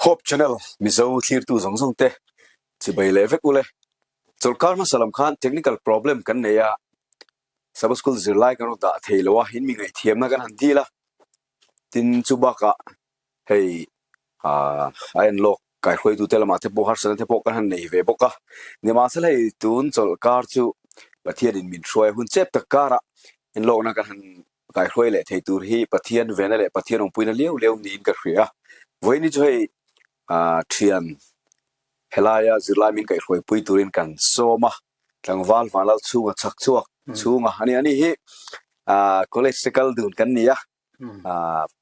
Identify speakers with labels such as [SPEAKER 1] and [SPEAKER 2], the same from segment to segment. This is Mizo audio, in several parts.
[SPEAKER 1] Hope Channel Mizo thlirtu zawng zawng te chibai leh vek ule. Chawlhkar hmasa lam khan technical problem kan nei a, Sabbath School zirlai kan rawn dah thei lo a, in mi ngaihthiamna kan han dil a. Tin chu bakah hei a en lawk kaihruaitute lamah te pawh harsatna te pawh kan han nei ve bawk a. Nimahsela hei tun chawlhkar chu Pathianin min hruai a hun chep tak karah enlawkna kan han kaihruai leh thei tur hi Pathian vena leh Pathian awmpuina liau liau niin ka hria. Vawiin hi chu hei thian helaia zirlai min kaihruaipui turin kan sawm a, tlangval vanlal chhunga chhak chhuak chhunga a ni. Ani hi college te kal dun kan ni a,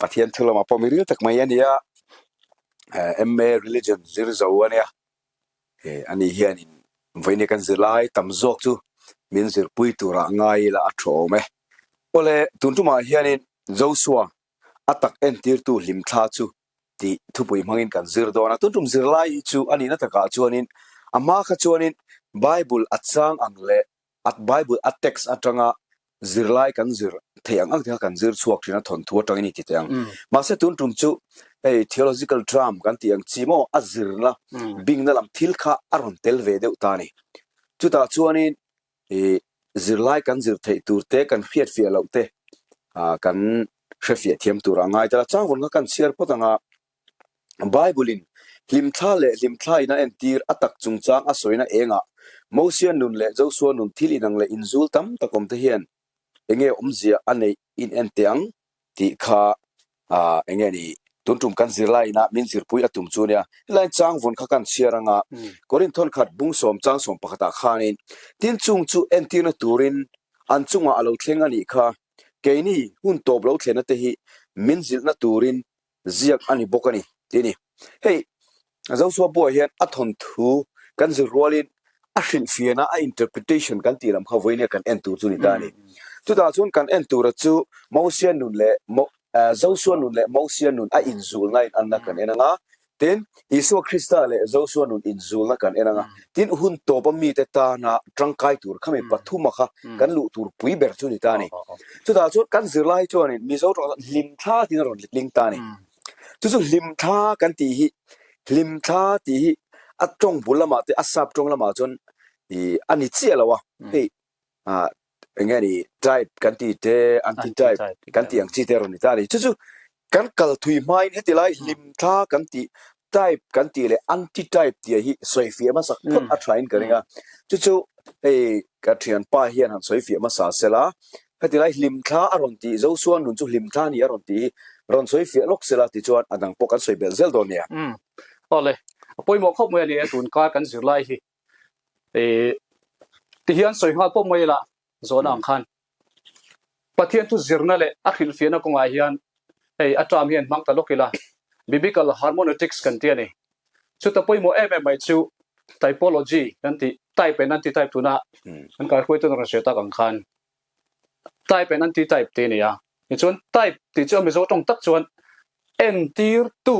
[SPEAKER 1] Pathian thu lamah pawh mi ril tak mai a ni a, MA Religion zir zo a nia. Ani hianin vawiin kan zirlai tam zawk chu min zirpui turah ngai ila a tha awm e. Awle, tun tumah hianin Joshua a tak entirtu hlimthla chu tih thupui hmangin kan zir dawn a. Tun tum zirlai hi chu a nihna takah chuanin a hma kha chuanin Bible a chang ang leh A Bible a text atanga zirlai kan zir theih ang ang te kha kan zir chhuak thin a, thawnthu atangin i ti teh ang. Mahse tun tum chu hei theological term kan tih ang chi maw a zirna bingna lam thil kha a rawn tel ve deuh ta a ni. Chutah chuanin ih zirlai kan zir theih tur te kan hriatfiah loh te ah kan hrefiah thiam tur a ngai tel a. Changvawn kha kan chhiar phawt ang a. Bible-in hlimthla leh hlimthlain a entir a tak chungchang a sawina engah Mosia nun leh Josua nun thil inang leh inzul tam tak awmte hian enge awmzia a neih in en teh ang tih kha enge ni tun tum kan zirlaiin a min zirpui a tum chu nia. Helaiin changvawn kha kan chhiar anga Korinth thawnkhat bung sawm chang sawm pakhatah khanin tin chung chu entirna turin an chungah a lo thleng a nih kha keini hun tawp lo thlenna te hi min zilhna turin ziak a ni bawk a ni tih a ni. Hei Joshua pawh hian a thawnthu kan zir rualin a hrilhfiahna a interpretation kan tih lam kha vawiin hian kan en tur chu ni ta a ni. Chutah chuan kan en tura chu Mosia nun leh Joshua nun leh Mosia nun a inzulna in anna kan en ang a, tin Isua Krista leh Joshua nun inzulna kan en ang a, tin hun tawpa mite tana tangkai tur khami pathuma kha kan luh tur pui ber chu ni ta a ni. Chutah chuan kan zirlai chuanin Mizo tawng chuan hlimthla tiin a rawn letling ta a ni. Chu chu hlimthla kan tih hi hlimthla tih hi a tawng bul lamah te a sap tawng lamah chuan ih a ni chiah lo a, hei ah eng nge ni type kan tih te anti type kan tih ang chi te a rawn ni ta a ni. Chu chu kan kal thui hmain heti lai hlimthla kan tih type kan tih leh anti type tih hi sawifiah hmasak phawt a thain ka ring a. Chu chu hei ka thianpa hian han sawifiah hmasa sela, heti lai hlimthla a rawn tih Joshua nun chu hlimthla a ni a rawn tih hi rawn sawifiah lawk sela tichuan a dang pawh kan sawi belh zel dawn nia.
[SPEAKER 2] Awle, a pawimawh khawp mai a ni e tun kar kan zirlai hi. Tihian sawi nghal pawh mai ila zawhna ang khan Pathian chu zirna leh a hrilhfiahna kawngah hian hei a term hian hmang ta lawk ila, Biblical Hermeneutics kan ti a ni. Chuta pawimawh em em mai chu typology kan tih, type and anti-type tuna kan kaihruaitun a rawn hre tak ang khan type and anti-type tih a ni a. Tichuan type tih chu a Mizo tawng tak chuan entirtu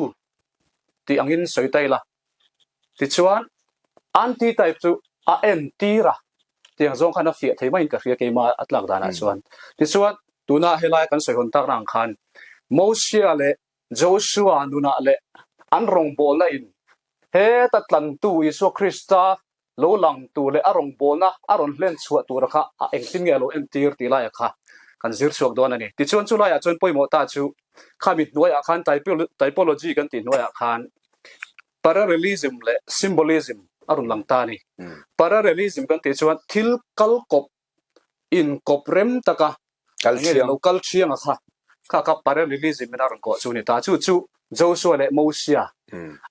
[SPEAKER 2] tih angin sawi ta ila. Tichuan, anti-type chu a entir a, tiang zawng khan a fiah thei maiin ka hria keimah a tlak danah chuan. Tichuan, tuna helai kan sawi hawn takna ang khan Mosia leh Joshua nunah leh an rawngbawlna in heta tlantu Isua Krista lo lang tur leh a rawngbawlna a rawn hlen chhuah tura kha a engtin nge a lo entir tih laiah kha kan zir chhuak dawn a ni. Tichuan chu laiah chuan pawimawh ta chu khami hnuaiah khan typology kan tih hnuaiah khan parallelism leh symbolism a rawn lang ta a ni. Parallelism kan tih chuan thil kal kawp inkawp rem taka lo kal thiang a kha kha kha parallelism in a rawn kawh chu a ni ta. Chu chu Joshua leh Mosia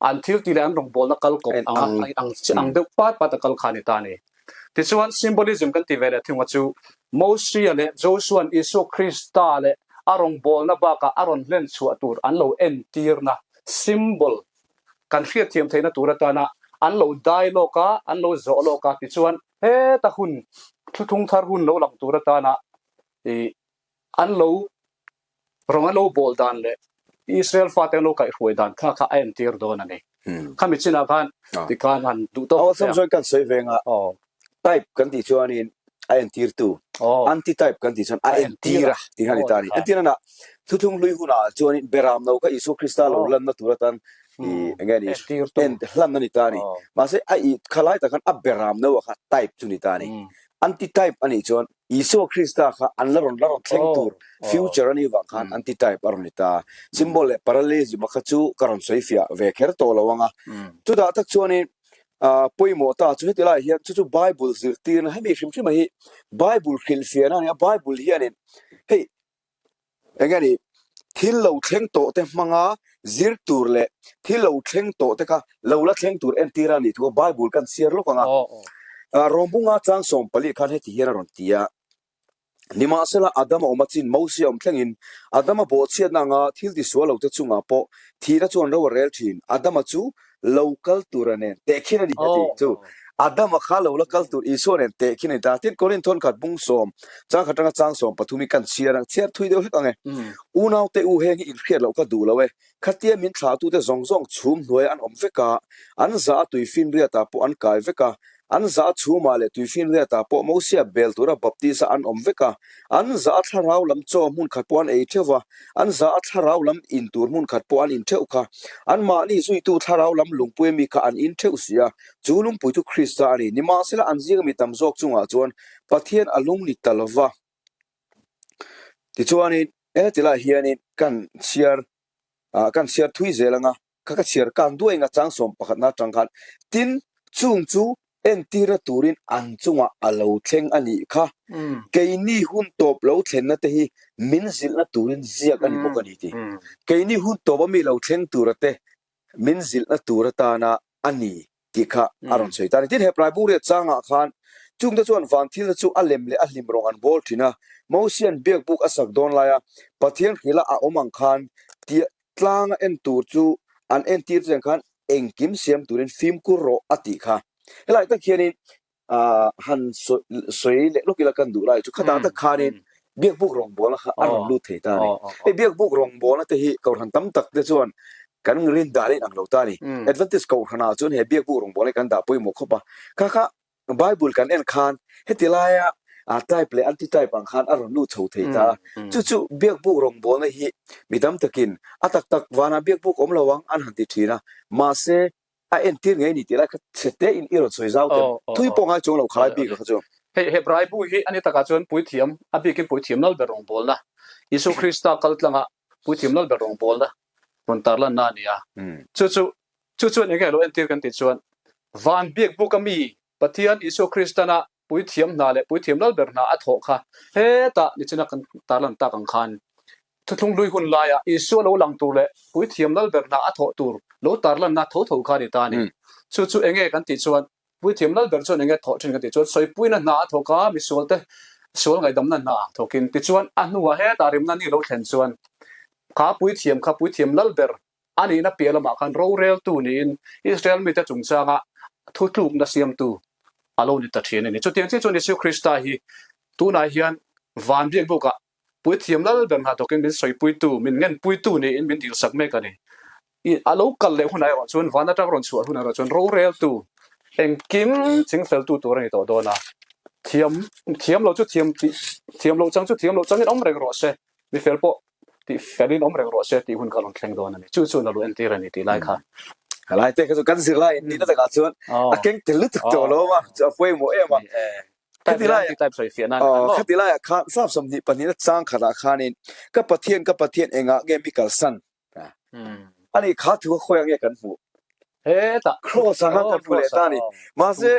[SPEAKER 2] an thil tih leh an rawngbawlna kal kawp anga ang ang deuh pat pat a kal kha a ni ta a ni. Tichuan symbolism kan ti ve leh thung a chu Mosia leh Joshua'n Isua Krista leh a rawngbawlna bakah a rawn hlen chhuah tur an lo entirna symbol kan hriatthiam theihna tur atana an lo dai lawk a, an lo zawh lawk a, tichuan heta hun thuthlung thar hun lo lang tur atana ih an lo rawng an lo bawl dan leh Israel fate an lo kaihhruai dan kha kha a entir dawn a ni. Khami chinah khan tikhan han duh tawk
[SPEAKER 1] Awlsam chuan kan sawi ve nga type kan tih chuanin a entirtu anti type kan tih chuan a entir a tih kha a ni ta a ni. Entirna thuthlung hlui hunah chuanin beram no kha Isua Krista lo lanna tur atan. i enge ni en hlan a ni ta a ni. Mahse a i khalai tak khan a beram no a kha type chu ni ta a ni. Anti-type a nih chuan Isua Krista kha an la rawn la rawn thleng tur future a nih vang khan anti-type a rawn ni ta. Symbol leh parallelism a kha chu ka rawn sawi fiah ve kher tawh lo ang a. Chutah tak chuanin pawimawh ta chu heti laiah hian chu chu Bible zirtirna hemi hrim hrim a hi Bible hrilhfiahna a ni a, Bible hianin hei Eng nge ni, thil lo thleng tawh te hmanga zir tur leh thil lo thleng tawh te kha lo la thleng tur entir a nih thu a Bible kan chhiar lawk ang a. Rawmbunga chang 14 khan heti hian a rawn ti a, Nimahsela Adama awm a chin Mosia awm thlengin Adama bawhchhiatna anga thil tisual lo te chungah pawh thihna chuan ro a rel thin. Adama chu lo kal tura nen tehkhin a ni a ti chu Adama kha lo la kal tur Isua nen tehkhin a ni ta. Tin, Korinth thawnkhat bung sawm chang khat atanga chang sawm pathum hi kan chhiar ang, chhiar thui deuh hlek ang e. Unaute u heng hi inhriat loh ka duh lo e. Khatia min thlahtute zawng zawng chhum hnuaiah an awm vek a, an za a tuifinriatah pawh an kai vek a, An za a chhumah leh tuifinriatah pawh Mosia bel tura baptisa an awm vek a, an za a thlarau lam chaw hmun khat pawh an ei theuh va, an za a thlarau lam in tur hmun khat pawh an in theuh kha. Anmahni zuitu thlarau lam lungpui ami kha an in theuh si a, chu lungpui chu Krista a ni. Nimahsela an zinga mi tam zawk chungah chuan Pathian a lung ni ta lo va. Tichuanin, heti lai hianin kan chhiar kan chhiar thui zel ang a. Kha ka chhiar kang duai nga chang sawm pakhatna atang khan tin chung chu entirna turin an chungah a lo thleng a nih kha. Keini hun tawp lo thlenna te hi min zilhna turin ziak a ni bawk a ni ti. Keini hun tawp ami lo thleng tura te min zilhna tur atana a ni tih kha a rawn sawi ta a ni. Tin, Hebrai bungriat changah khan chungte chuan van thilna chu a lem leh a hlim rawng an bawl thin a, Mosia'n biakbuk a sak dawn laia Pathian hrila a awm ang khan tia tlanga en tur chu an entir chiang khan engkim siam turin fimkhur rawh a tih kha. Helai tak hianin han sawi leh lawk ila kan duh lai chu khatah tak khanin biakbuk rawngbawlna kha a rawn lut thei ta a ni. Hei biakbuk rawngbawlna te hi kohhran tam tak te chuan kan rin dan a inang lo ta a ni. Adventist kohhranah chuan he biakbuk rawngbawlna hi kan dah pawimawh khawp a. Kha kha Bible kan en khan heti laia type leh anti-type ang khan a rawn lut chho thei ta a. Chu chu biakbuk rawngbawlna hi mi tam takin a tak tak vanah biakbuk awm lo ang an han ti thin a. Mahse A entir ngei ni tih lai kha chhe te in i rawn sawi zau teh. Thui pawh ngai chuang lo khalai bik a kha chu.
[SPEAKER 2] Hei Hebrai bu hi a ni takah chuan puithiam, a bikin puithiam lal ber rawngbawlna, Isua Krista kal tlanga puithiam lal ber rawngbawlna rawn tarlanna a ni a. Chu chu chu chuan enge lo entir kan tih chuan van biakbuk a mi Pathian Isua Kristana puithiam hna leh puithiam lal ber hna a thawh kha hetah nichina kan tarlan tak ang khan Thuthlung hlui hun laia Isua lo lang tur leh puithiam lal ber hna a thawh tur lo tarlanna tho tho kha a ni ta a ni. Chu chu enge kan tih chuan puithiam lal ber chuan enge thawh thin kan tih chuan sawipuina hna a thawk a, misualte sual ngaihdamna hna thawkin tichuan a hnuah hetah rimna ni lo thlen chuan kha puithiam kha puithiam lal ber a nihna piah lamah khan roreltu niin Israel mite chungchanga thutlukna siamtu a lo ni ta thin a ni. Chutiang chiah chuan Isua Krista hi tunah hian van biakbukah Puithiam lal ber hna tawkin min sawipuitu, min ngenpuitu niin min dilsak mek a ni. I a lo kal leh hunah erawh chuan van atang rawn chhuah hunah erawh chuan roreltu, engkim chingfeltu tur a ni tawh dawn a. Thiam, thiam lo chu thiam tih, thiam loh chang chu thiam loh changin awm reng rawh se, mi fel pawh tih felin awm reng rawh se tih hun kha a rawn thleng dawn a ni. Chu chuan a lo entir a ni tih lai kha.
[SPEAKER 1] Helai te kha chu kan zirlai in nihna takah chuan a keng tel lutuk tawh lo a, chu a pawimawh em a. Khati laiah khati laiah khan Psalm 22 na chang khatah khanin ka Pathian ka Pathian engah nge mi kalsan ani kha thu kha khawiah nge kan hmuh
[SPEAKER 2] hetah
[SPEAKER 1] cross ah khan kan hmu leh ta a ni mahse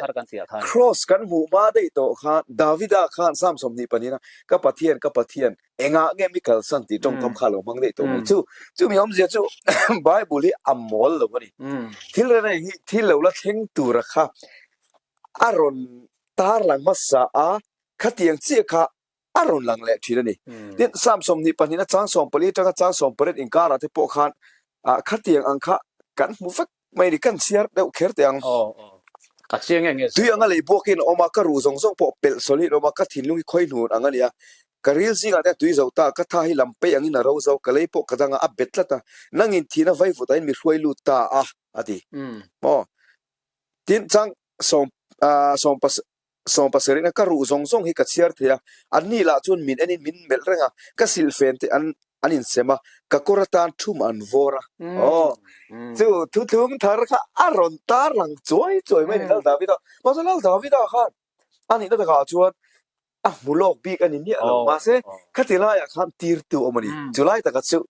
[SPEAKER 1] cross kan hmuh hma daih tawh khan Davida khan Psalm 22 na ka Pathian ka Pathian engah nge mi kalsan tih tawngkam kha lo hmang daih tawh mai chu chumi awmzia chu Bible hi a mawl lo a ni thil reng reng hi thil lo la thleng tura kha a rawn tar lang hmasa a, khatiang chiah kha a rawn lang leh thin a ni. Tin, Psalm 22 a chang 14 atanga chang 18 inkarah te pawh khan ah khatiang ang kha kan hmu vek mai a ni, kan chhiar deuh kher teh ang. Tui anga lei buakin a awm a, ka ruh zawng zawng pawh pelh sawlhin a awm a, ka thinlung hi khawi hnun ang a ni a, ka ril zingah te a tui zo ta, ka tha hi lam peih angin a ro zo, ka lei pawh ka dang a, a bet tlat a, nangin thihna vaivutahin mi hruai lut ta a, a ti. Maw? Tin, chang sawm ah sawm pas sawm pasarihna ka ruh zawng zawng hi ka chhiar thei a, anni lah chuan min enin min melh reng a, ka silhfen te an. An insem a, ka kawr atan thum an vawr a. Aw, chu thuthlung thar kha a rawn tar lang chuai chuai mai a ni Lal Davida. Mahse Lal Davida khan a nihna takah chuan a hmu lawk bik a ni miah lo. Mahse khati laiah khan tirtu awm a ni. Chu lai taka chu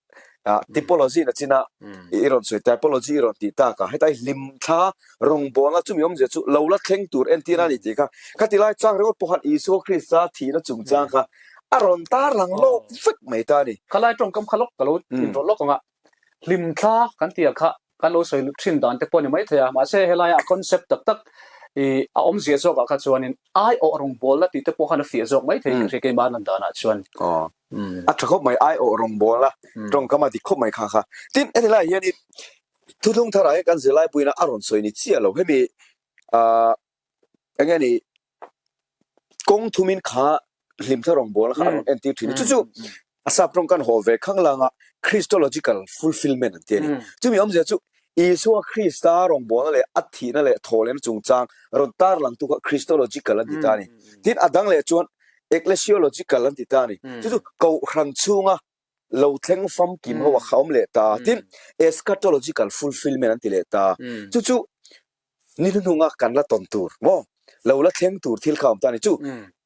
[SPEAKER 1] typology na china i rawn sawi typology i rawn tih tak a, hetai hlimthla rawngbawlna chumi awmzia chu lo la thleng tur entir a ni tih kha khati lai chang ringawt pawh khan Isua Krista thihna chungchang kha A rawn tar lang lawk vek mai ta a ni.
[SPEAKER 2] Khalai tawngkam kha lawk ka lo inrawlh lawk ang a, hlimthla kan tih ang kha kan lo sawi thin dan te pawh a ni maithei a, mahse helaia a concept tak tak i a awmzia zawkah kha chuanin aiawh rawngbawlna tih te pawh khan a fiah zawk maithei ka hria keimah lan danah chuan.
[SPEAKER 1] Aw, a tha khawp mai aiawh rawngbawlna tawngkam a dik khawp mai kha kha. Tin, heti laiah hianin thuthlung tharah hian kan zirlaipuiin a rawn sawi ni chiah lo, hemi ah eng nge ni kawng thumin kha hlimthla rawngbawlna kha a rawn entir thin a, chu chu a sap tawng kan haw ve khang langa Christological fulfilment an ti a ni. Chumi awmzia chu Isua Krista rawngbawlna leh a thihna leh thawhlehna chungchang rawn tarlangtu kha Christological an ti ta a ni. Tin, a dang leh chuan Ecclesiological an ti ta a ni. Chu chu Kohhran chhunga lo thleng famkim ho a kha awm leh ta. Tin, Eschatological fulfilment an ti leh ta. Chu chu Ni hnuhnunga kan la tawn tur maw? Lo la thleng tur thil kha awm ta a ni. Chu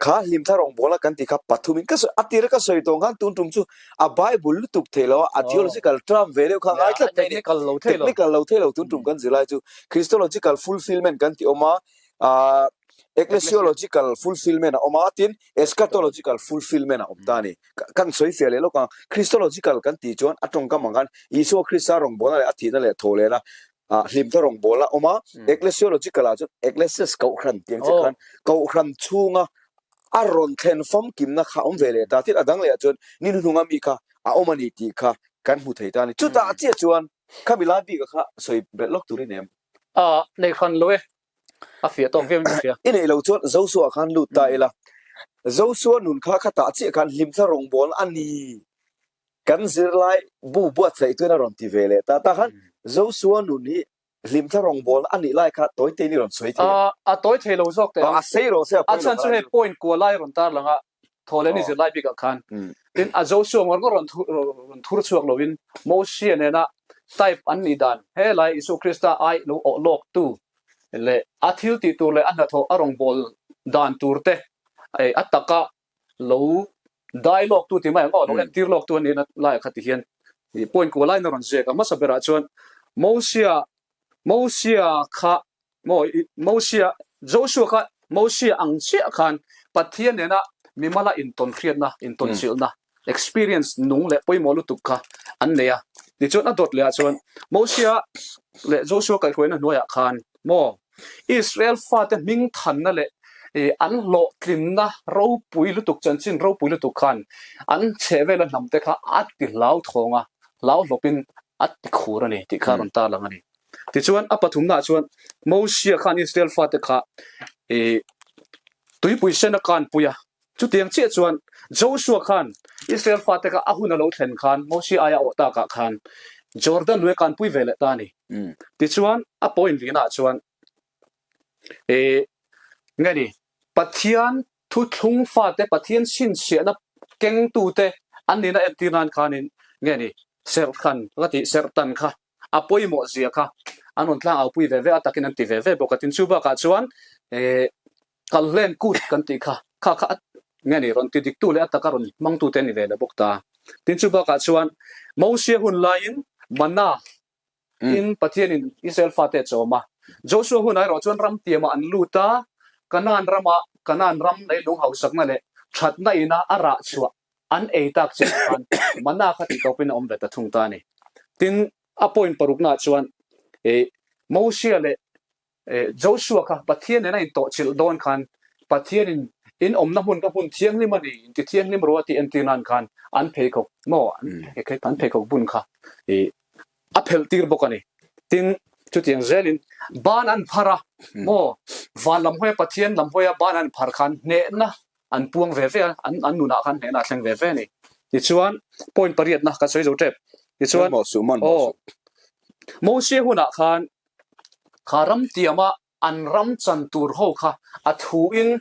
[SPEAKER 1] kha hlimthla rawngbawla kan tih kha pathumin ka sawi, a tira ka sawi tawng khan tun tum chu a Bible lutuk thei lo a, a theological term ve deuh kha ngai tlat mai a ni. Technical lo thei lo tun tum kan zirlai chu Christological fulfilment kan tih awm a, ah ecclesiological fulfilment a awm a, tin eschatological fulfilment a awm ta a ni. Kan sawi fiah leh lawk ang, Christological kan tih chuan a tawngkam ang khan Isua Krista rawngbawlna leh a thihna leh thawhlehna ah hlimtha rawngbâwl a awm a, ecclesiological ah chuan ecclesias kohhran tih ang chiah khan kohhran chhunga a rawn thlen famkimna kha a awm ve leh ta. Thil a dang leh ah chuan ni hnuhnunga mi kha a awm a ni tih kha kan hmu thei ta a ni. Chutah chiah chuan khami lai bikah kha sawi belh lawk tur i nei em?
[SPEAKER 2] Ah, nei hran lo e. A fiah tawk viau in ka hria.
[SPEAKER 1] I neih loh chuan Joshua khan lut ta ila. Joshua nun kha khatah chiah khan hlimthla rawngbâwl a ni. Kan zirlai bu buatsaih tuin a rawn ti ve leh ta. Tah khan Joshua nun hi hlimthla rawngbawlna a nih lai kha tawi tein i rawn sawi thei em?
[SPEAKER 2] A tawi thei lo zawk teh ang.
[SPEAKER 1] A sei rawh se a
[SPEAKER 2] A
[SPEAKER 1] pawi lo
[SPEAKER 2] chhan chu hei point kua lai rawn tar lang a, thaw leh ni zirlai bikah khan. Tin, a Joshua ngawr ngawr rawn rawn thur chhuak loin Mosia nena type an nih dan he lai Isua Krista ai lo awh lawk tu leh a thil tih tur leh a hnathawh a rawngbâwl dan tur te a taka lo dai lawk tu ti mai ang aw, lo entir lawk tu a nihna laiah kha ti hian ih point kual laiin a rawn ziak a. Hmasa berah chuan Mosia, Mosia kha maw Mosia, Joshua kha Mosia ang chiah khan Pathian nena mimala intawn hriatna, intawn chilhna, experience nung leh pawimawh lutuk kha an nei a. Tichuan a dawt lehah chuan Mosia leh Joshua kaihhruaina hnuaiah khan maw Israel fate hming thanna leh an hlawhtlinna ropui lutuk, chanchin ropui lutuk khan an chhehvela hnamte kha a ti hlauthawng a, hlauhlawpin a ti khur a ni tih kha a rawn tarlang a ni. Tichuan, a pathumnaah chuan Mosia khan Israel fate kha tuipui sen a kanpui a, chutiang chiah chuan Joshua khan Israel fate kha a hun a lo thlen khan Mosia aia awh takah khan Jordan lui a kanpui ve leh ta a ni. Tichuan, a point lihnaah chuan eh nge ni, Pathian thuthlung fate, Pathian chhinchhiahna kengtute an nihna entir nan khanin nge ni, serhtan ka tih, serhtan kha a pawimawh zia kha an rawn tlang aupui ve ve a, takin an ti ve ve bawk a. Tin, chu bakah chuan eh kalhlen kut kan tih kha, kha kha nge ni, rawn ti diktu leh a taka rawn hmangtute an ni ve leh bawk ta. Tin, chu bakah chuan Mosia hun laiin manna Tin, Pathianin Israel fate a chawm a. Joshua hunah erawh chuan ram tiamah an lut a, Kanaan rama Kanaan ram leilung hausakna leh thatna ina a rah chhuah an ei tak chiah khan manna kha tih tawpin a awm ve ta thung ta a ni. Tin, a point paruknaah chuan Mosia leh Joshua kha Pathian nen a intawhchilh dawn khan Pathianin in awmna hmun kha hmun thianghlim a ni, inti thianghlim rawh a tih entir nan khan an pheikhawk maw an pheikhawk bun kha a phelh tir bawk a ni. Tin, chutiang zelin ban an phar a maw van lam hawia Pathian lam hawia ban an phar khan hnehna an puang ve ve a, an an nunah khan hnehna a thleng ve ve a ni. Tichuan point pariatna ka sawi zo tep. Tichuan aw Mosia hunah khan Kha ram tiama an ram chan tur ho kha a thuin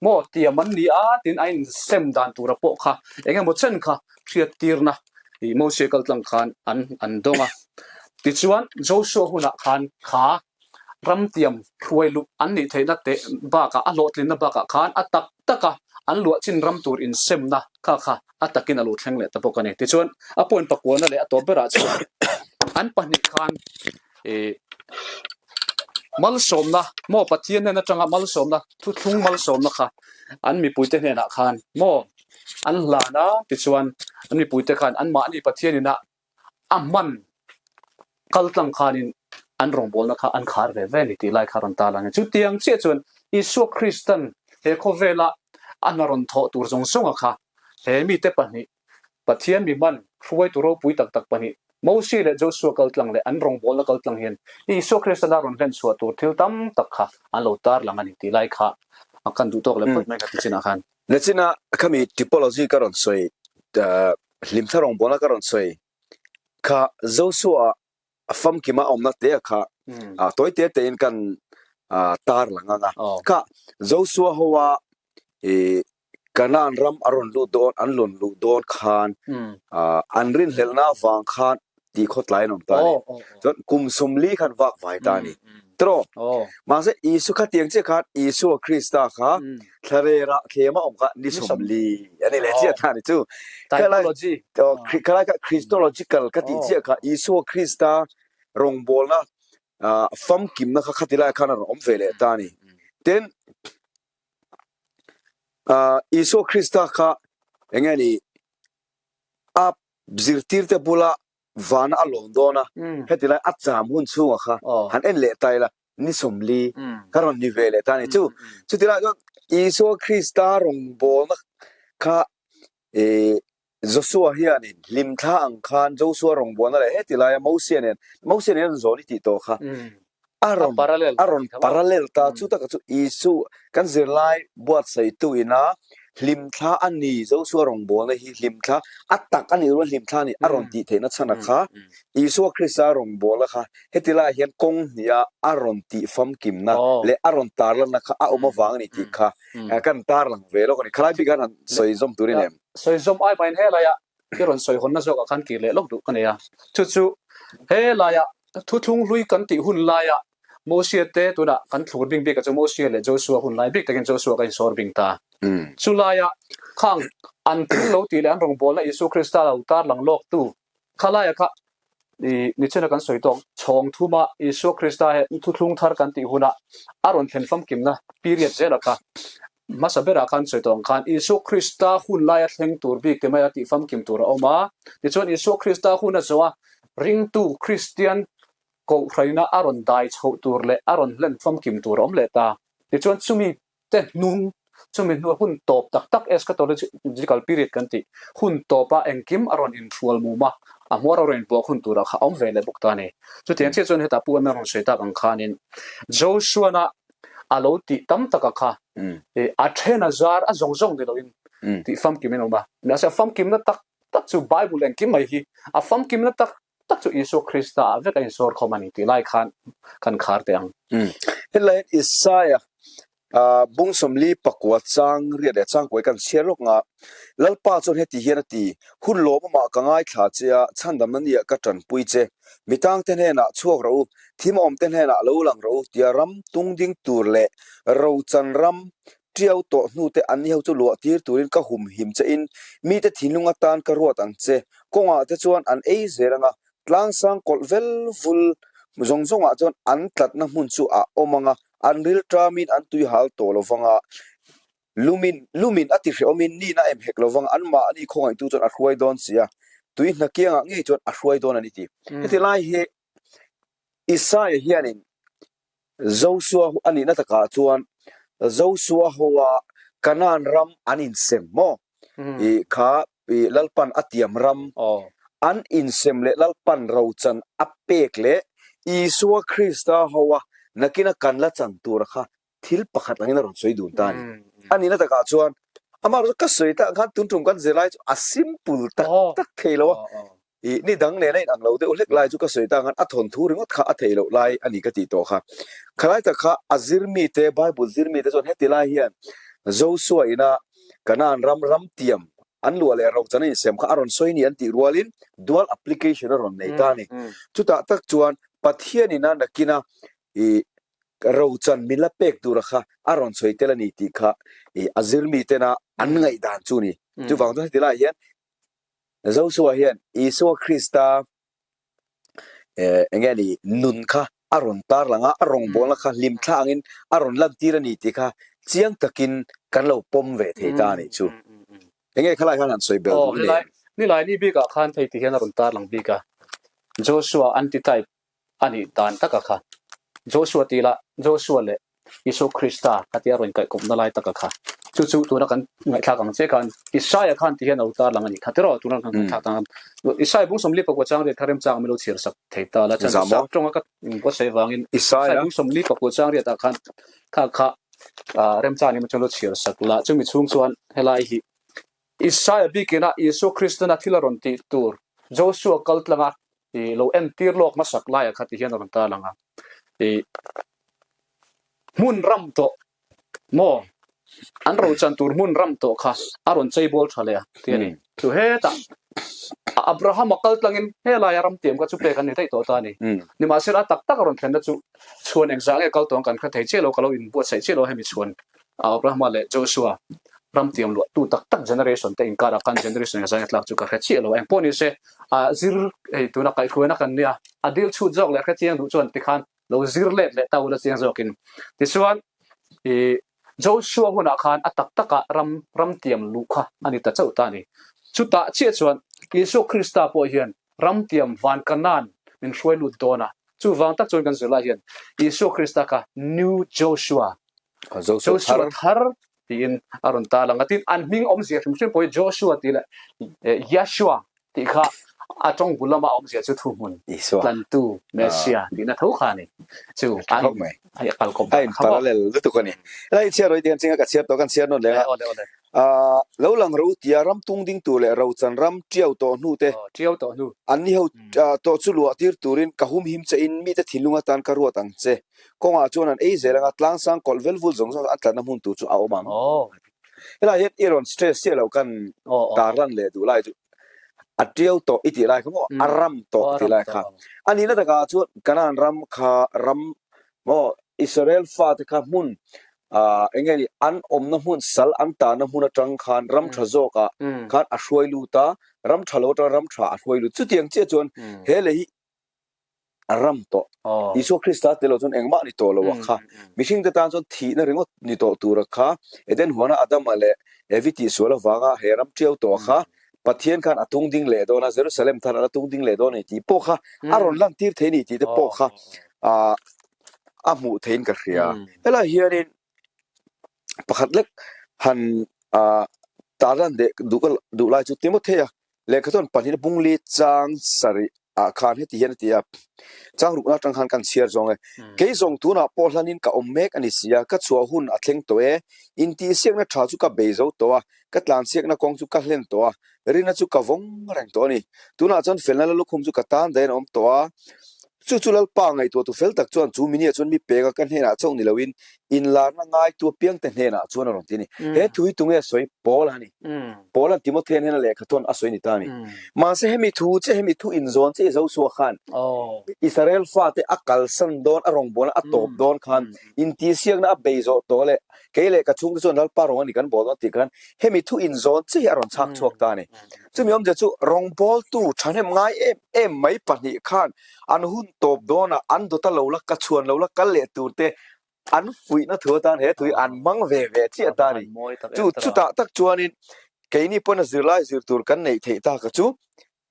[SPEAKER 2] maw tiam an ni a tiin a insem dan tura pawh kha eng emaw chen kha hriattirna. i Mosia kaltlang khan an an dawng a. Tichuan Joshua hunah khan kha ramtiam hruai luh an nih theihna te bakah a hlawhtlinna bakah khan a tak taka an luah chin ram tur insemna kha kha a takin a lo thleng leh ta bawk a ni. Tichuan a point pakuana leh a tawp berah chuan an pahnih khan ih malsawmna maw Pathian hnen atanga malsawmna thuthlung malsawmna kha an mipuite hnenah khan maw an hlan a tichuan an mipuite khan anmahni Pathian ina a hman kaltlang khanin an rawngbawlna kha an khar ve ve a ni tih lai kha a rawn tar lang a ni. Chutiang chiah chuan Isua Kristan he khawvela a hna rawn thawh tur zawng zawnga kha he mite pahnih Pathian mi hman hruaitu ropui tak tak pahnih Mosi leh Joshua kaltlang leh an rawngbawlna kaltlang hian Isua Kristana rawn hlen chhuah tur thil tam tak kha an lo tar lang a ni tih lai kha a kan duh tawk leh phawt mai kha tichinah khan.
[SPEAKER 1] Nachina khami typology ka rawn sawi Hlimthla rawngbawlna ka rawn sawi kha Joshua a famkima awmna te a kha tawi te te in kan tar lang ang a. Kha Joshua ho a Canaan ram a rawn lut dawn an rawn luh dawn khan an rinhlelhna avang khan tih khawtlai an awm ta a ni. Chuan kum 40 khan vak vai ta a ni. Tiraw? Mahse Isu khatiang chiah khan Isua Krista kha thlarera thlema awm kha ni 40 a ni leh chiah ta a ni chu. Khalai kha Christological ka tih chiah kha Isua Krista rawngbawlna famkimna kha khati lai khan a rawn awm ve leh ta a ni. Tin, Isua Krista kha eng nge ni a zirtirte bula vana a lawn dawn a, heti lai a cham hun chhunga kha han en leh ta ila ni 40 ka rawn ni ve leh ta a ni. Chu chuti lai chuan Isua Krista rawngbawlna kha Joshua hianin hlimthla ang khan Joshua rawngbawlna leh heti laia Mosia nen, Mosia nen a rawn zawn i tih tawh kha a rawn a rawn parallel ta. Chu taka chu Isu kan zirlai buatsaihtu ina hlimthla a ni, Joshua rawngbawlna hi hlimthla a tak a nih rual hlimthla a ni a rawn tih theihna chhan a kha Isua Krista rawngbawlna kha heti laiah hian kawng hniha a rawn tih famkimna leh a rawn tarlanna kha a awm avang a ni tih kha kan tarlang ve lawk a ni. Khalai bik khan han sawi zawm turin em?
[SPEAKER 2] Sawi zawm ai mahin helaia i rawn sawi hawnna zawkah khan kir leh lawk duh ka nei a. Chu chu helaia thuthlung hlui kan tih hun laia Mosia te tunah kan thlur bing bik a chu Mosia leh Joshua hun lai bik takin Joshua ka insawr bing ta. Chulaia khang an thil lo tih leh an rawngbawlna Isua Krista lo tarlang lawk tu khalaia kha i nichina kan sawi tawk chhawng thuma Isua Krista he thuthlung thar kan tih hunah a rawn thlen famkimna period zela kha Hmasa berah khan sawi tawh ang khan Isua Krista hun laia thleng tur bik te maia tih famkim tur a awm a. Tichuan Isua Krista hun a zawh a, ringtu Kristian kohhraina a rawn dai chhoh tur leh a rawn hlen famkim tur a awm leh ta. Tichuan chumi te hnung, chumi hnua hun tawp tak tak eschatological period kan tih hun tawpa engkim a rawn inhrual mum a, a hmuar a rawn inpuak hun turah kha a awm ve leh bawk ta a ni. Chutiang chiah chuan hetah Pu Emma rawn sawi tak ang khanin Joshua-na a lo tih tam taka kha a then a zar a zawng zawng ni loin tih famkim in awm a. Mahse a famkimna tak tak chu Bible engkim mai hi a famkimna tak tak chu Isua Krista ah vek a insawr khawm a ni tih lai khan kan khar teh ang.
[SPEAKER 1] Helai hian Isaiah bung 40 pakua chang riat leh chang kuai kan chhiar lawk nga Lalpa chuan heti hian a ti, Hun lawmawmah ka ngaithla che a, chhandamna nia ka tanpui che. Mi tangte hnenah chhuak rawh u, thim awmte hnenah lo lang rawh u tia ram tung ding tur leh rochan ram tiau tawh hnute an ni ho chu luah tir turin ka humhim che in mite thinlung atan ka ruat ang che. Kawngah te chuan an ei zel ang a, tlangsang kawlh vel vul zawng zawngah chuan an tlatna hmun chu a awm ang a, an rilṭamin an tui hal tawh lo vang a. Lumin, lumin a ti hrehawmin nihna em hek lovang, anmahni khawngaihtu chuan a hruai dawn si a, tui hna kiangah ngei chuan a hruai dawn a ni ti. Heti lai hi Isaia hianin Josua a nihna takah chuan Josua hoa Kanaan ram an insem maw? I kha i Lalpan a tiam ram an insem leh Lalpan rochan a pek leh Isua Krista hoa nakina kan la chan tura kha thil pakhat angin a rawn sawi dun ta a ni. A nihna takah chuan amah erawh chu ka sawi tak ang khan tun tum kan zirlai chu a simple tak tak thei lo a, ih ni dang nen a inang lo deuh hlek lai chu ka sawi tak ang khan a thawnthu ringawt kha a theih loh lai a ni ka tih tawh kha. Khalai tak kha a zir mite, Bible zir mite chuan heti lai hian Joshua ina Canaan ram ram tiam. an luah leh rochan a insiam kha a rawn sawi ni an tih rualin dual application a rawn nei ta a ni. Chutah tak chuan Pathianin a nakina i rochan min la pek tura kha a rawn sawi tel a ni tih kha i a zirmi tena an ngaihdan chu a ni. Chuvang chuan heti laiah hian Joshua hian Isua Krista eh eng nge ni nun kha a rawn tar lang a, a rawngbawlna kha hlim thla angin a rawn lantir a ni tih kha chiang takin kan lo pawm ve thei ta a nih chu. Eng nge khalai khan han sawi belh
[SPEAKER 2] duh
[SPEAKER 1] nen?
[SPEAKER 2] Nilai ni bikah khan thei ti hian a rawn tar lang bik a, Joshua antitype a nih dan taka kha Joshua tih lah Joshua leh Isua Krista ka tia rawn kaihkawpna lai taka kha chu chu tuna kan ngaihthlak ang che khan Isaia khan ti hian a lo tar lang a nih kha tiraw tuna kan ngaihthlak ang Isaia bung 40 pakua chang riat kha remchang min lo chhiar sak thei ta la chuan sap tawnga ka inbuatsaih vangin Isaia bung 40 pakua chang riat ah khan kha kha remchang ni chuan lo chhiar sak la chumi chhung chuan helai hi Isaia bikin a Isua Kristana thil a rawn tih tur Joshua kal tlanga i lo entir lawk hmasak laiah kha ti hian a rawn tar lang a, i hmun ram tawh maw an rochan tur hmun ram tawh kha a rawn cheibawl tha leh a ti a ni. Chu hetah Abraham a kal tlangin helaia ram tiam kha chu pek an ni daih tawh ta a ni. Nimahsela a tak tak a rawn thlenna chu chhuan engzah nge kal tawh ang kan hre thei chiah lo, ka lo inbuatsaih chiah lo hemi chhuan Abrahama leh Joshua ram tiam luah tu tak tak generation te inkar ah khan generation engzah nge tlak chu ka hre chiah lo. Engpawh ni se ah zir hei tuna kaihhruaina kan nia a dil chhut zawk leh hre chiang duh chuan tikhan lo zir let leh ta ula chiang zawkin. Tichuan ih Joshua hunah khan a tak takah ram ram tiam luh kha a ni ta chauh ta a ni. Chutah chiah chuan Isua Krista pawh hian ram tiam van Kanaan min hruai lut dawn a. Chuvang tak chuan kan zirlai hian Isua Krista kha New Joshua Joshua thar tiin a rawn tar lang a, tin an hming awmzia hrim hrim pawh hi Joshua tih leh Yahshua tih kha a tawng bul lama awmzia chu thuhmun tlantu Messiah tihna tho kha a ni. Chu a in kal kawp
[SPEAKER 1] dan kha maw. A in parallel lutuk a ni. Helai i chhiar rawih tih kan ching a, ka chhiar tawh kan chhiar nawn leh a. Lo lang ro tia ram tung ding tur leh rochan ram tiau tawh hnu te an ni ho tawh chu luah tir turin ka humhim che in mite thinlung atan ka ruat ang che. Kawngah chuan an ei zel anga tlangsang kawlh vel vul zawng zawng an tlatna hmun tur chu a awm ang. Helai hian i rawn stress chiah lo kan tarlan leh duh lai chu a tiau tawh i tih lai kha maw a ram tawh tih lai kha. A nihna takah chuan Kanaan ram kha ram maw Israel fate kha hmun eng nge ni an awmna hmun sal an tahna hmun atang khan ram tha zawkah khan a hruai lut a, ram tha lo atang ram tha a hruai lut. Chutiang chiah chuan he lei hi a ram tawh. Isua Krista tel lo chuan engmah ni tawh lo a kha. Mihring te tan chuan thihna ringawt ni tawh tur a kha. Eden huana Adama leh Evi tihsual avanga he ram tiau tawh a kha. Pathian khan a tung ding leh dawn a, Jerusalem than a la tung ding leh dawn a ni tih pawh kha a rawn lantir thei a ni tih te pawh kha a hmuh theiin ka hria. Helai hianin pakhat lek han tarlan leh duh lai chu Timothea Lehkha chuan pahnihna bungli chang sarih ah khan heti hian a ti a, Chang rukna atang khan kan chhiar zawng e. Kei zawng tunah pawh hlanin ka awm mek a ni si a, ka chhuah hun a thleng tawh e. Intihsiakna tha chu ka bei zo tawh a, ka tlansiakna kawng chu ka hlen tawh a, rina chu ka vawng reng tawh a ni. Tunah chuan felna la lukhum chu ka tan dahin a awm tawh a, chu chu Lalpa ngaihtuahtu fel tak chuan chu minia chuan mi peka ka hnenah chauh ni loin inlarna ngaitu apiangte hnenah chuan a rawn ti a ni. He thu hi tunge sawi Paul a ni. Paul-a'n Timothea hnena lehkha chuan a sawi ni ta a ni. Mahse hemi thu che hemi thu inzawn che Joshua khan Israel fate a kalsan dawn a rawngbawlna a tawp dawn khan intihsiakna a bei zawh tawh leh kei leh ka chhungte chuan Lalpa rawng a ni kan bawl dawn tih khan hemi thu inzawn che hi a rawn chhak chhuak ta a ni. Chumi awmzia chu rawngbawltu thahnem ngai em em mai pahnih khan an hun tawp dawnah an dawta lo la ka chhuan lo la kal leh tur te an fuihna thu atan he tui an hmang ve ve chiah ta a ni. Chu chutah tak chuanin keini pawna zirlai zir tur kan neih theih tak a chu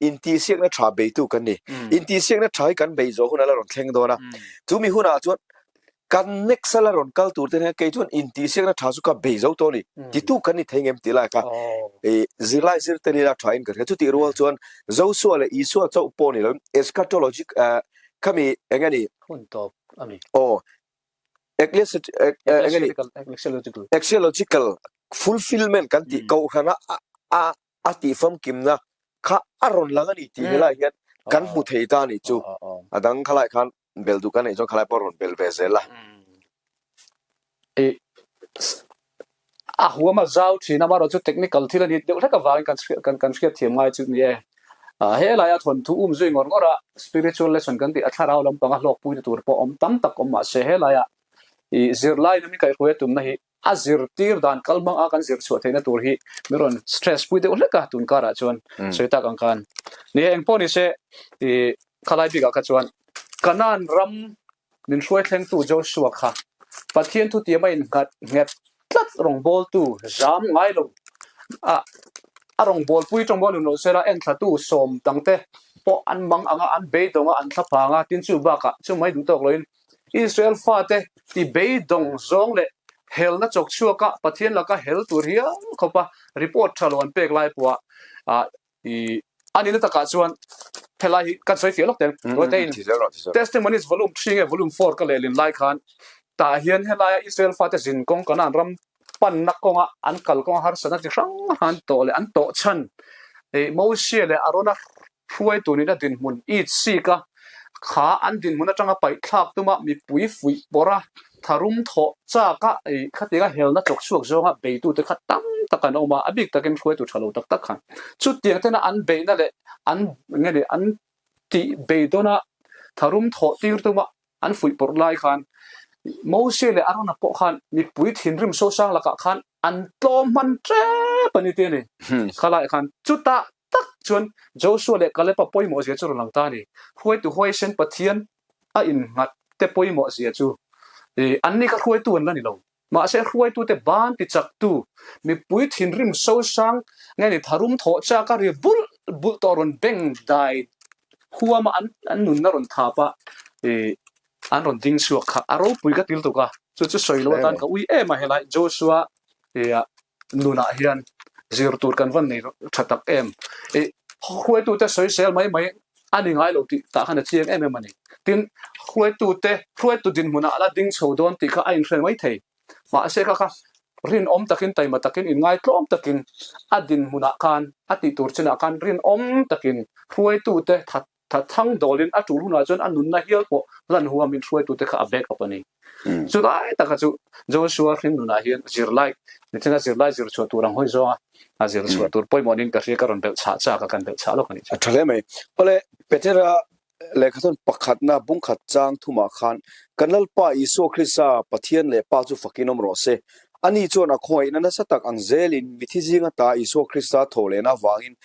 [SPEAKER 1] intihsiakna tha beitu kan ni. Intihsiakna tha hi kan bei zawh hun a la rawn thleng dawn a. Chumi hunah chuan kan next a la rawn kal tur te hian kei chuan intihsiakna tha chu ka bei zo tawh a ni. Titu kan ni thei ngem tih lai kha zirlai zir te nila tha in ka hria. Chutih rual chuan Joshua leh Isua chauh pawh ni loin eschatology khami eng nge ni?
[SPEAKER 2] Hun tawp a ni.
[SPEAKER 1] Aw, Ecclesiological fulfillment kan tih kohhrana a a tih famkimna kha a rawn lang a ni tih helai hian kan hmu thei ta a nih chu. A dang khalai khan bel duh ka neih chuan khalai pawh rawn bel ve zel a.
[SPEAKER 2] A huam a zau thin a, amaherawhchu technical thil a ni deuh hlek avangin kan kan kan hriat thiam ngai chu ni e. He laia thawnthu um zui ngawr ngawr a, spiritual lesson kan tih a thlarau lampanga hlawkpuina tur pawh awm tam tak awm mahse he laia i zirlai in min kaihhruai a tumna hi a zirtir dan kal hmang a kan zir chhuah theihna tur hi min rawn stress pui deuh hlek a tun karah chuan sawi tak ang khan. Ni e, engpawh nise i khalai bikah kha chuan Kanan ram Min hruai thlengtu Joshua kha Pathian thutiam a innghat nghet tlat rawngbawltu zam ngai lo a, a rawngbawlpui tawngbawl nun lo sela enthlatu sawm dangte pawh an mang ang a, an beidawng a, an thlaphang a, tin chu bakah chu mai duh tawk loin Israel fate ti beidawng zawng leh helna chawk chhuaka Pathian laka hel tur hial khawpa report tha lo an pek lai pawha I a nihna takah chuan helai hi kan sawi fiah lawk teng. Ruatein Testimonies Volume 3 nge Volume 4 ka lehlin lai khan tah hian helaia Israel fate zin kawng Kanaan ram panna kawnga an kal kawnga harsatna chi hrang hrang an tawh leh an tawh chhan Mosia leh Arona hruaitu nihna dinhmun it sik a kha an dinhmun atanga paih thlak tuma mipui fuih pawrh a Tharum thawh chak a ei khatiang a helna chawk chhuak zawnga beitute kha tam tak an awm a, a bik takin hruaitu tha lo tak tak khan chutiang tena an beihna leh an nge ni an tih beidawn a tharum thawh tir tuma an fuih pawrh lai khan Mose leh Arona pawh khan mipui thinrim sosang lakah khan an tlawm hman tep a ni tih a ni. Khalaiah khan chutah tak chuan Joshua leh Kaleba pawimawh zia chu rawn lang ta a ni. Hruaitu huaisen Pathian a innghat te pawimawh zia chu an ni kha hruaitu an la ni lo. Mahse hruaitute ban ti chaktu mipui thinrim sosang nge ni tharum thawh chak a ri bulh bulh tawh rawn beng dai huama an an nunna rawn thap a an rawn ding chhuak kha a ropui ka til tuk a, chu chu sawi lo atan ka ui em a helai Joshua nunah hian zir tur kan van nei tha tak em. I hruaitute sawisel mai mai a ni ngai lo tih tah khan a chiang em em a ni. Tin, hruaitute hruaitu dinhmunah a la ding chho dawn tih kha a inhre mai thei. Mahse kha kha rinawm takin taima takin inngaitlawm takin a dinhmunah khan a tih tur chinah khan rinawm takin hruaitute that Tha thang dawlin a tul hunah chuan a nunna hial pawh hlan huamin hruaitute kha a back up a ni. Chulai taka chu Joshua hring nunah hian zirlai nichina zirlai zir chhuah tur ang hawi zawnga a zir chhuah tur pawimawh niin ka hria ka rawn belh chhah chak a kan belh chhah lawk a nih chu.
[SPEAKER 1] A tha hle mai. Awle Petera lehkhathawn pakhatna bungkhat chang thumah khan kan Lalpa Isua Krista Pathian leh Pa chu fakin awm rawh se. Ani chuan a khawngaihna nasa tak ang zelin mithi zinga ta Isua Krista tho lehna avangin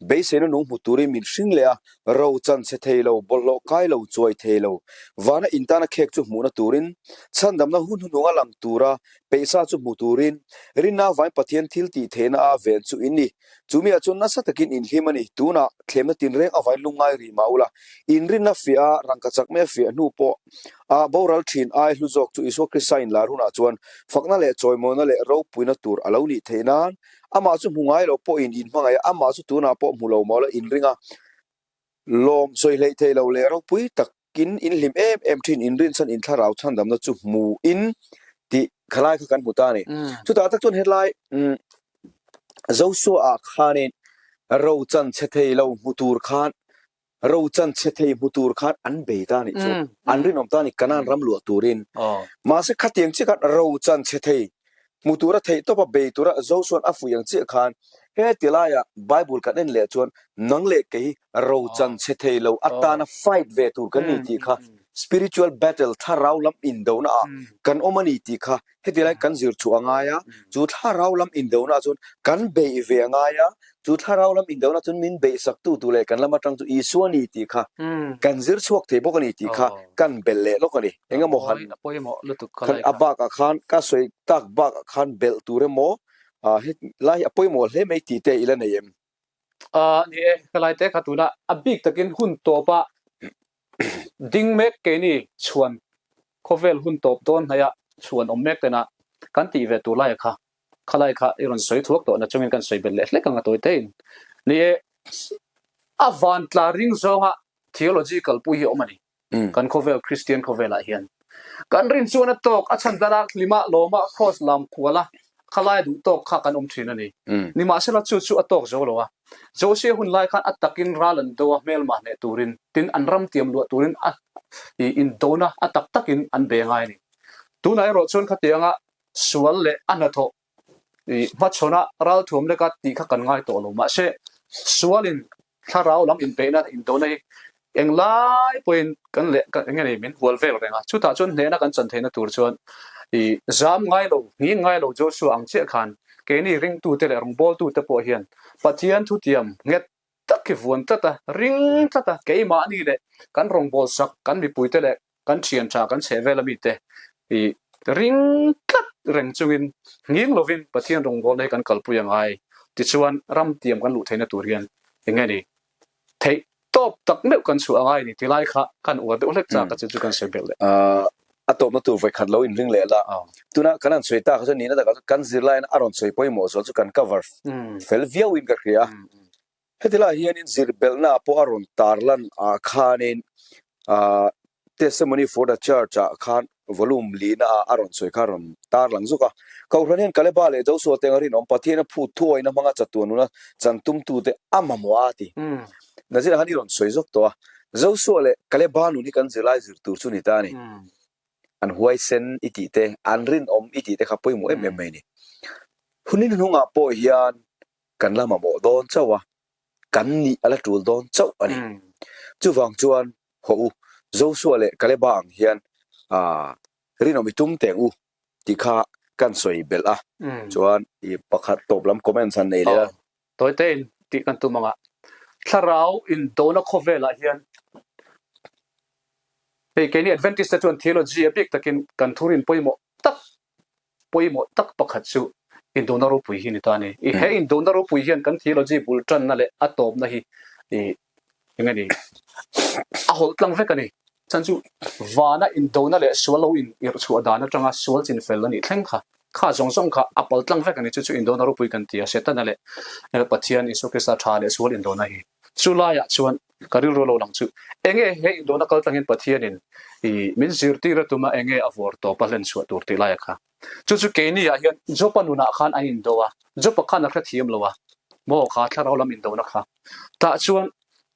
[SPEAKER 1] beiseina nung hmu turin min hring leh a, ro chan chhe thei lo, bawlhhlawh kai lo, chuai thei lo, vana intana khek chu hmuhna turin, chhandamna hun hnuhnunga lang tura peihsa chu hmu turin, rinna avangin Pathian thil tih theihna a ven chu in ni. Chu miah chuan nasa takin in hlim a ni. Tunah thlemna tinreng avangin lungngai rih mah ula, in rinna fiah a, rangka chak mai a fiah hnu pawh a boral thin ai hlu zawk chu Isua Krista inlar hunah chuan fakna leh chawimawina leh ropuina tur a lo nih theih nan amah chu hmu ngai lo pawhin in hmangaih a, amah chu tunah pawh hmu lo maw la in ring a, lawm sawi hleih theih lo leh ropui tak Kin in hlim em em thin in rinchhan in thlarau chhandamna chu hmu in tih khalai kha kan hmu ta a ni. Chutah tak chuan helai Joshua ah khanin ro chan chhe thei lo hmu tur khan ro chan chhe thei hmu tur khan an bei ta a nih chu. An rinawm ta a ni Kanaan ram luah turin. Mahse khatiang chiah khan ro chan chhe thei Hmu tura theih tawpa bei tura Josua'n a fuih ang chiah khan he ti laiah Bible kan en leh chuan nang leh kei hi rochan chhe thei lo atana fight ve tur kan ni tih kha spiritual battle thlarau lam indona ah kan awm a ni tih kha heti lai kan zir chhuah a ngai a, chu thlarau lam indona ah chuan kan beih ve a ngai a, chu thlarau lam indona chuan min beihsaktu tur leh kan lam atang chu Isua a ni tih kha kan zir chhuak thei bawk a ni tih kha kan belh leh lawk a ni. Eng emaw han khan a bakah khan ka sawi tak bakah khan belh tur emaw he lai hi a pawimawh hle mai tih te i la nei em?
[SPEAKER 2] Ni e, ka lai te kha tuna a bik takin hun tawpa ding mek keini chhuan khawvel hun tawp dawn hnaia chhuan awm mek tena kan tih ve tur laia kha khalai kha i rawn sawi thuak tawh na chungin kan sawi belh leh hlek ang a tawi tein. Ni e, a vantla ring zawnga theology kalpui hi a awm a ni. Kan khawvel Kristian khawvelah hian kan rin chuan a tawk a chhan dana hlima lawma cross lam kuala khalai duh tawk kha kan awm thin a ni. Nimahsela chu chu a tawk zo lo a. Josia hun lai khan a takin ral an do a hmelmah hneh turin tin an ram tiam luah turin a indona a tak takin an be ngai a ni. Tunah erawh chuan khatianga sual leh a hnathawh. I hmachhawn a ralthuam leka tih kha kan ngai tawh lo. Mahse, sualin thlarau lam inbeihna indona hi englai pawhin kan leh eng nge ni min hual vel reng a. Chutah chuan hnehna kan chan theihna tur chuan i zam ngai lo, nghing ngai lo Joshua ang chiah khan keini ringtute leh rawngbawltute pawh hian Pathian thutiam nghet tak hi vuan tlat a, ring tlat a, keimahni leh kan rawngbâwl sak, kan mipuite leh kan ṭhian ṭha, kan chheh vela mite hi ring tlat reng chungin nghing lovin Pathian rawngbâwlna hi kan kalpui a ngai. Tichuan, ram tiam kan luh theihna tur hian eng nge ni theih tawp tak meuh kan chhuah a ngai ni ti lai kha kan uar deuh hlek chak a chu chu kan sawi belh leh.
[SPEAKER 1] A tawpna tur vawikhat lo inring leh la. Tuna kan han sawi tak kha chuan nihna takah chuan kan zirlaiin a rawn sawi pawimawh zual chu kan cover fel viauin ka hria. Heti lai hianin zir belhna pawh a rawn tarlan ah khanin Testimony for the Church ah khan volume lina ah a rawn sawi kha a rawn tarlang zuk a. Kohhran hian Kaleba leh Joshua te anga rinawm Pathian a phut thuawina hmanga chatuan nuna chan tumtute a mamawh a a ti. Nazira khan i rawn sawi zawk tawh a. Joshua leh Kaleba nun hi kan zirlai zir tur chu ni ta a ni. An huaisen i tih te, an rinawm i tih te kha pawimawh em em mai a ni. Hun hnuhnungah pawh hian kan la mamawh dawn chauh a, kan nih a la tul dawn chauh a ni. Chuvang chuan haw u, Joshua leh Kaleba ang hian rinawm i tum teng u tih kha kan sawi belh a, chuan i pakhat tawp lam comments han nei leh a.
[SPEAKER 2] Tawi tein tih kan tum anga thlarau indona khawvelah hian hei keini Adventist te chuan theology a bik takin kan thurin pawimawh tak pawimawh tak pakhat chu indona ropui hi ni ta a ni. I he indona ropui hian kan theology bul tanna leh a tawpna hi i eng nge ni a hawlh tlang vek a ni. Chhan chu vana indona leh sual lo in irh chhuah dan atanga sual chin fel a nih thleng kha kha zawng zawng kha a pal tlang vek a ni. Chu chu indona ropui kan ti a, Setana leh Pathian Isua Krista tha leh sual indona hi. Chu laiah chuan ka rilru lo lang chu enge he indona kal tlangin Pathianin i min zirtir a tuma enge a vawr tawp a hlen chhuah tur tih laia kha. Chu chu keini ah hian Jopa nunah khan an indo a, Jopa khan a hrethiam lo a, maw kha thlarau lam indona kha. Tah chuan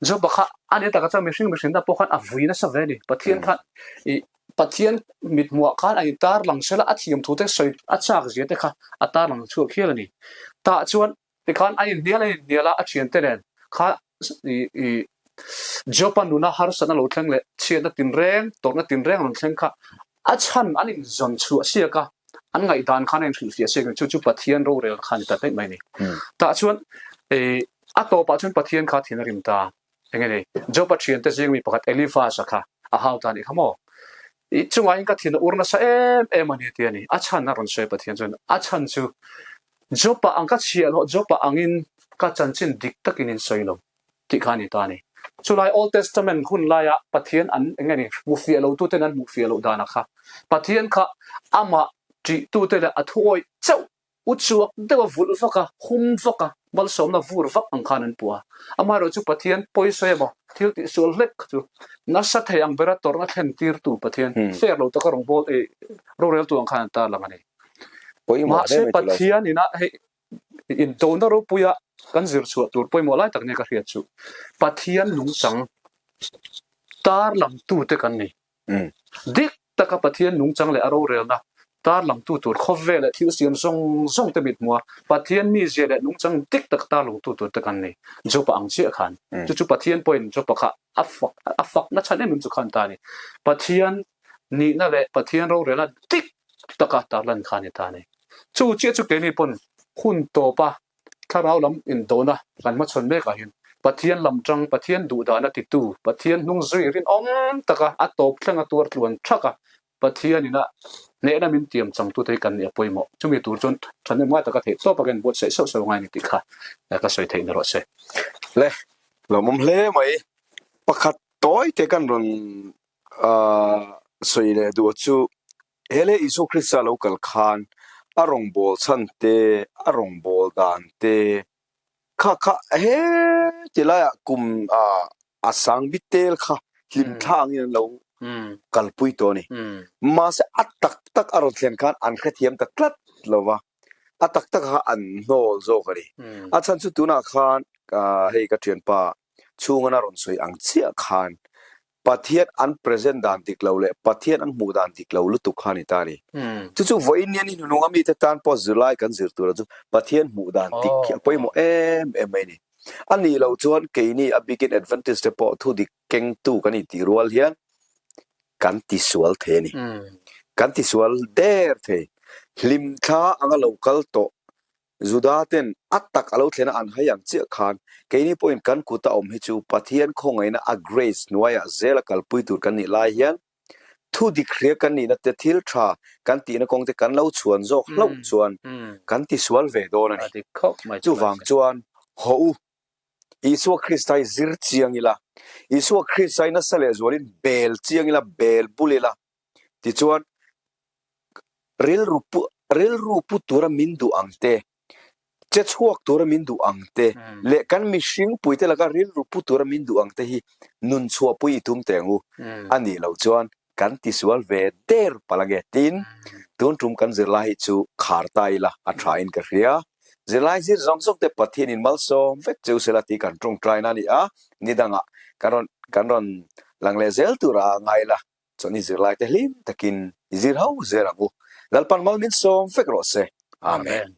[SPEAKER 2] Jopa kha a ni takah chuan mihring mihrinna pawh khan a vui nasa ve a ni. Pathian khan i Pathian mithmuah khan a intar lang sela a thiam thu te sawi a chak zia te kha a tar lang chhuak hial a ni. Tah chuan Tikhan a inhnial a inhnial a, a thiante nen kha i i Jopa nuna harsatna lo thleng leh chhiatna tinreng, tawrhna tinreng rawn thleng kha a chhan an inzawn chhuah siak a, an ngaihdan khan a inhrilhfiah siak a ni. Chu chu Pathian rorel kha a ni ta daih mai a ni. Tah chuan i a tawpah chuan Pathian kha thin a rim ta. Eng nge ni? Jopa thiante zing mi pakhat Eliphaz-a kha a hau ta a nih kha maw? I chungah hian ka thin a ur nasa em em a ni ti a ni. A chhan a rawn sawi Pathian chuan a chhan chu Jopa ang ka chhiah loh Jopa angin ka chanchin dik takin in sawi lo tih kha a ni ta a ni. Chulai Old Testament hun laia Pathian an eng nge ni hmuhfiah lo tuten an hmuhfiah loh danah kha Pathian kha amah ṭihtute leh a thuawih chauh U chuak deuh a vulh vak a, hum vak a, malsawmna vur vak ang khan an puh a. Amaherawh chu Pathian pawisawi emaw, thil tihsual hlek kha chu nasa thei ang bera tawrhna thlen tirtu Pathian fair lo taka rawngbâwl ei roreltu ang khan an tarlang a ni. Mahse Pathian ina hei indona ropuia kan zir chhuah tur pawimawh lai tak nia ka hriat chu Pathian nungchang tarlangtute kan ni. Dik taka Pathian nungchang leh a rorelna tarlangtu tur khawvel leh thil siam zawng zawng te mit hmua Pathian mizia leh nungchang dik taka tarlangtu tur te kan ni. Jopa ang chiah khan chu chu Pathian pawhin Jopa kha a fak a fakna chhan em em chu khan ta a ni. Pathian nihna leh Pathian rorelna dik taka tarlan kha a ni ta a ni. Chu chiah chu keini pawn hun tawpa Thlarau lam indona kan hmachhawn mekah hian Pathian lam tang, Pathian duhdahna titu, Pathian hnung zui rinawm taka a tawp thlenga tuar tluan thak a, Pathianin a hnehna min tiam changtute hi kan nih a pawimawh. Chumi tur chuan thahnem ngai taka theih tawp a kan buatsaih sauh sauh ngai a ni tih kha ka sawi theih ni rawh se.
[SPEAKER 1] Le, lawmawm hle mai. Pakhat tawi te kan rawn sawi leh duh chu He leh Isua Krista lo kal khan a rawngbâwl chhan te, a rawngbâwl dan te kha kha he ti laiah kum a sang bit tel kha hlim thla angin an lo kalpui tawh a ni. Mahse a tak tak a rawn thlen khan an hrethiam ta tlat lo va, a tak tak kha an hnawl zawk a ni. A chhan chu tunah khan hei ka thianpa chhungan a rawn sawi ang chiah khan. Pathian an present dan dik lo leh Pathian an hmuh dan dik lo lutuk kha a ni ta a ni. Chu chu vawiin hian i hnunung a mite tan pawh zirlai kan zir tura chu Pathian hmuh dan dik hi a pawimawh em em mai a ni. A nih loh chuan keini a bikin Adventist te pawh thu dik kengtu kan intih rual hian kan tisual thei a ni. Kan tisual der thei. Hlimthla anga lo kal tawh Juda ten a tak a lo thlen a an hai ang chiah khan keini pawhin kan kuta awm hi chu Pathian khawngaihna a grace hnuaiah zel a kalpui tur kan nih lai hian thu dik hria kan nihna te thil tha kan tihna kawng te kan lo chhuan zawk hlauh chuan kan tisual ve dawn a ni. Chuvang chuan haw u Isua Krista hi zir chiang ila, Isua Krista hi nasa leh zualin bel chiang ila, bel bul ila, tichuan rilru pu rilru pu tura min duh ang te, che chhuak tura min duh ang te leh kan mihring puite laka rilru pu tura min duh ang te hi nun chhuahpui i tum teh ang u. A nih loh chuan kan tisual ve der palh ange tiin tun tum kan zirlai hi chu khar ta ila a tha in ka hria. Zirlai zir zawng zawng te Pathianin malsawm vek cheu sela tih kan tawngtaina a ni a, ni dangah kan rawn kan rawn lang leh zel tura ngai ila. Chuan i zirlaite hlim takin i zir ho zel ang u. Lalpan mal min sawm vek rawh se. Amen.